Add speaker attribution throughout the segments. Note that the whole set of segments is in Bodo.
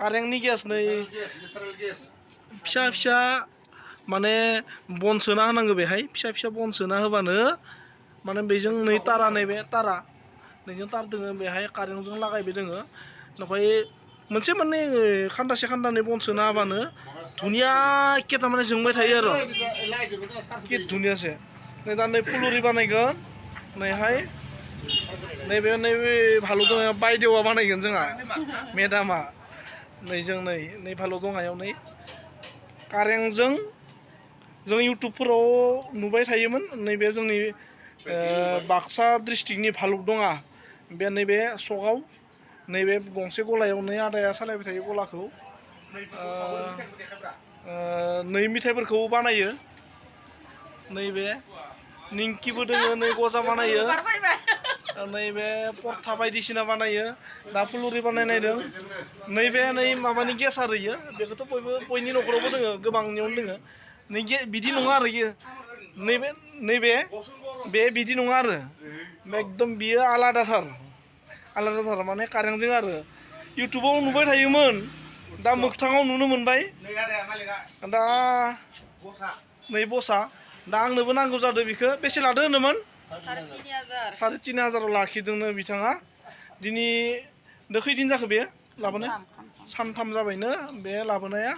Speaker 1: कारेन्टनि गेस नै फिसा फिसा माने बन सोना होनांगौ बेहाय फिसा फिसा बन सोना होबानो माने बेजों नै तारा नैबे तारा नैजों तार दोङो बेहाय कारेन्टजों लागायबाय दोङो ओमफ्राय मोनसे मोननै खान्दासे खान्दानै बन सोना होबानो धुनिया एखे थारमाने जोंबाय थायो आरो कि धुनियासे नै दा नै फुलुरि बानायगोन नैहाय नैबे भालु दङ बायदेवा बानायगोन जोंहा मेदामा नैजों नै भालु दङायाव नै कारेन्टजों जों इउटुबफोराव नुबाय थायोमोन नैबे जोंनि बाक्सा डिस्ट्रिक्टनि भालुक दङा बे नैबे सकआव नैबे गंसे गलायाव नै आदाया सालायबाय थायो गलाखौ नै मिथाइफोरखौ बानायो नैबे निंकिबो दोङो नै गजा बानायो नैबे परथा बायदिसिना बानायो दा फुलुरि बानायनायदों नैबे नै माबानि गेस आरो इयो बेखौथ' बयनि न'खरावबो दोङो गोबांनियावनो दोङो नै बिदि नङा आरो इयो नैबे बिदि नङा आरो एकदम बियो आलादाथार माने कारेन्टजों आरो इउटुबाव नुबाय थायोमोन दा मोगथाङाव नुनो मोनबाय दा नै बसा दा आंनोबो नांगौ जादों बेखौ बेसे लादो होनोमोन 3,500 लाखिदोंनो बिथाङा दिनै खैदिन जाखो बे लाबोनाय सानथाम जाबायनो बे लाबोनाया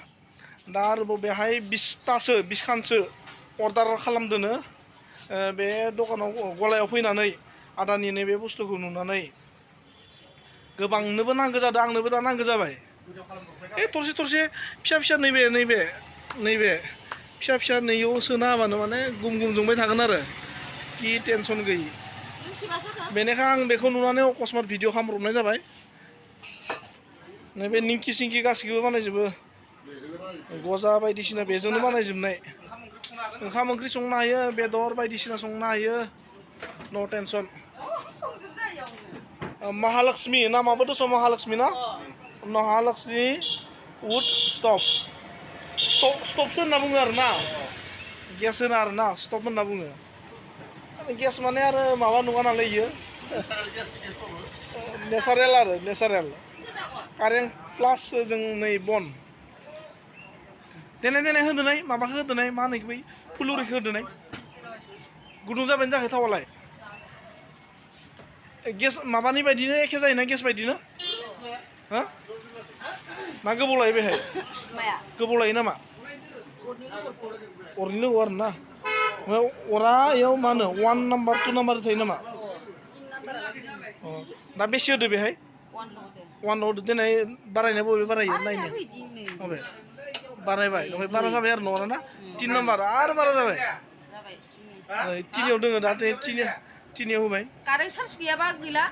Speaker 1: दा आरोबाव बेहाय 20 खानसो अर्डार खालामदोनो बे दखानाव गलायाव फैनानै आदानि नैबे बुस्थुखौ नुनानै गोबांनोबो नांगौ जादों आंनोबो दा नांगौ जाबाय थरसे फिसा फिसा नैबे फिसा फिसा नैयाव सोना होबानो माने गुम जोंबाय थागोन आरो कि टेनसन गैयि बेनिखायनो आं बेखौ नुनानै अकस्मात भिडिअ खालामब्रबनाय जाबाय नैबे निंकि सिंकि गासिखौबो बानायजोबो गजा बायदिसिना बेजोंनो बानायजोबनाय ओंखाम ओंख्रि संनो हायो बेदर बायदिसिना संनो हायो न' टेनसन महालक्ष्मी नामाबो दस महालक्ष्मी ना महालक्ष्मी उड स्टपसो होनना बुङो आरो ना गेस होना आरो ना स्टप होनना बुङो गेस माने आरो माबा नङा नालाय इयो नेचारेल कारेन्ट प्लास जों नै बन देनाय होदोनाय माबाखौ होदोनाय मा होनो बै फुलुरिखौ होदोनाय गुदुं जाबायनो जायाखै थावालाय गेस माबानि बायदिनो एखे जायोना गेस बायदिनो हा ना गोबाव लायो बेहाय गोबाव लायो नामा अरनि लोगो आरो ना अरा इयाव मा होनो 1 नाम्बार 2 नाम्बार थायो नामा दा बेसे होदो बेहाय 1 होदो दिनै बारायनाय बबे बारायो नायनो बबे बारायबाय ओमफ्राय बारा जाबाय आरो नङा ना 3 नाम्बार आरो बारा जाबाय तिनियाव दोङो दा तिनियाव होबाय
Speaker 2: कारेन्ट चार्ज गैयाबा गैला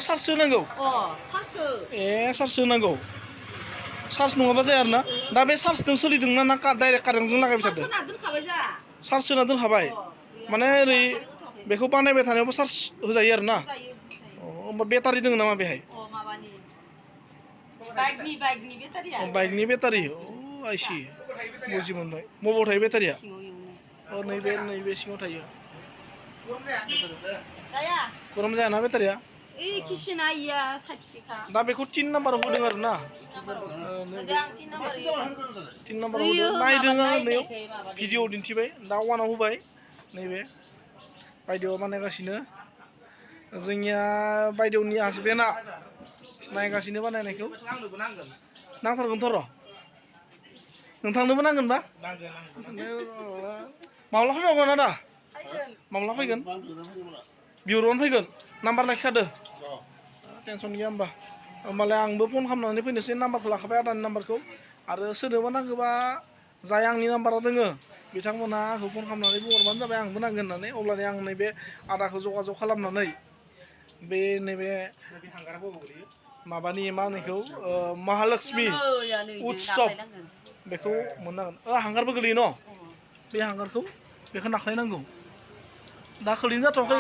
Speaker 1: चार्ज होनांगौ चार्ज होनांगौ चार्ज नङाबा जाया आरो ना दा बे चार्जजों सोलिदोंना ना डाइरेक्ट कारेन्टजों लागायबाय थादों चार्ज होना दोनखाबाय माने ओरै बेखौ बानायबाय थानायावबो चार्ज होजायो आरो ना होमबा बेटारि दङ नामा बेहाय बाइकनि बेटारि आइसि बुजि मोनबाय मबाव थायो बेटारिया नैबे सिङाव थायो गरम जायाना बेटारिया दा बेखौ 3 नाम्बाराव होदों आरो ना 3 नाम्बाराव होदों नायदों नैयाव भिडिअ दिन्थिबाय दा 1आव होबाय नैबे बायदेवा बानायगासिनो जोंनिया बायदेवनि हासबेन्डआ नायगासिनो बानायनायखौ नांथारगोनथ' र' नोंथांनोबो नांगोनबा माब्ला फैबावगोन आदा माब्ला फैगोन बिहरबानो फैगोन नाम्बार लाखिखादो टेनसन गैया होमबालाय आंबो फन खालामनानै फैनोसै नाम्बारखौ लाखाबाय आदानि नाम्बारखौ आरो सोरनोबा नांगौबा जाय आंनि नाम्बारा दोङो बिथांमोना आंखौ फन खालामनानै बुंहरबानो जाबाय आंबो नांगोन होननानै अब्लानो आं नैबे आदाखौ जगाजग खालामनानै बे नैबे माबानि मा होनोखौ महालक्ष्मी उड स्टप बेखौ मोननांगोन हांगारबो गोलैयो न' बे हांगारखौ बेखौ नाख्लायनांगौ दा खोलैनो जाथ'वाखै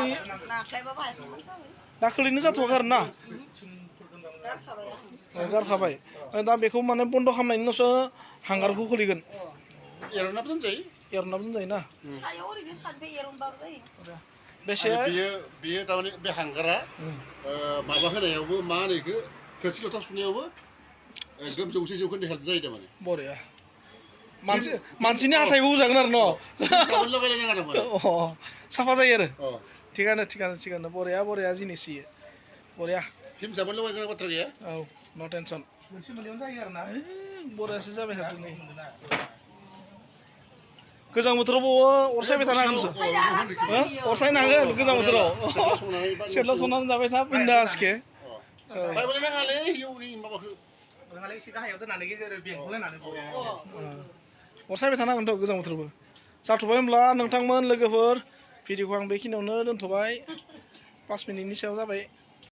Speaker 1: आरो ना गारखाबाय दा बेखौ माने बन्द' खालामनायनि उनावसो हांगारखौ खोलैगोन एरनाबो दोनजायो ना बेसे
Speaker 3: बेयो थारमाने बे हांगारा माबा होनायावबो मा होनो बेखौ थोरसि लथा सुनायावबो
Speaker 2: एकदम 100% हेल्प जायो थारमाने
Speaker 1: बरिया मानसिनि हाथायबो होजागोन आरो न'
Speaker 2: साबोन लगायलायनाङा थारमाने
Speaker 1: साफा जायो आरो
Speaker 2: अ
Speaker 1: थिगानो बरिया जिनिस इयो बरिया
Speaker 2: फिल्म साबोन लगायनो बाथ्रा गैया
Speaker 1: औ न' टेनसन
Speaker 3: मोनसे मोननैयावनो जायो आरो ना
Speaker 1: बरियासो जाबाय थादों नै गोजां बोथोरावबो अर सायबाय थानो हागोन नोंसोर अर सायनो हागोन गोजां बोथोराव सेथ्ला संनानै जाबाय था बिन्दासके
Speaker 2: बायबोला नाङालै इउनि माबाखौ
Speaker 3: नोंहालाय एसे गाहायाव दोननानै गेजेर बेंखलायनानै
Speaker 1: अर सायबाय थानो हागोनथ' गोजां बोथोरावबो जाथ'बाय होमब्ला नोंथांमोन लोगोफोर भिडिअखौ आं बेखिनियावनो दोनथ'बाय 5 मिनिटनि सायाव जाबाय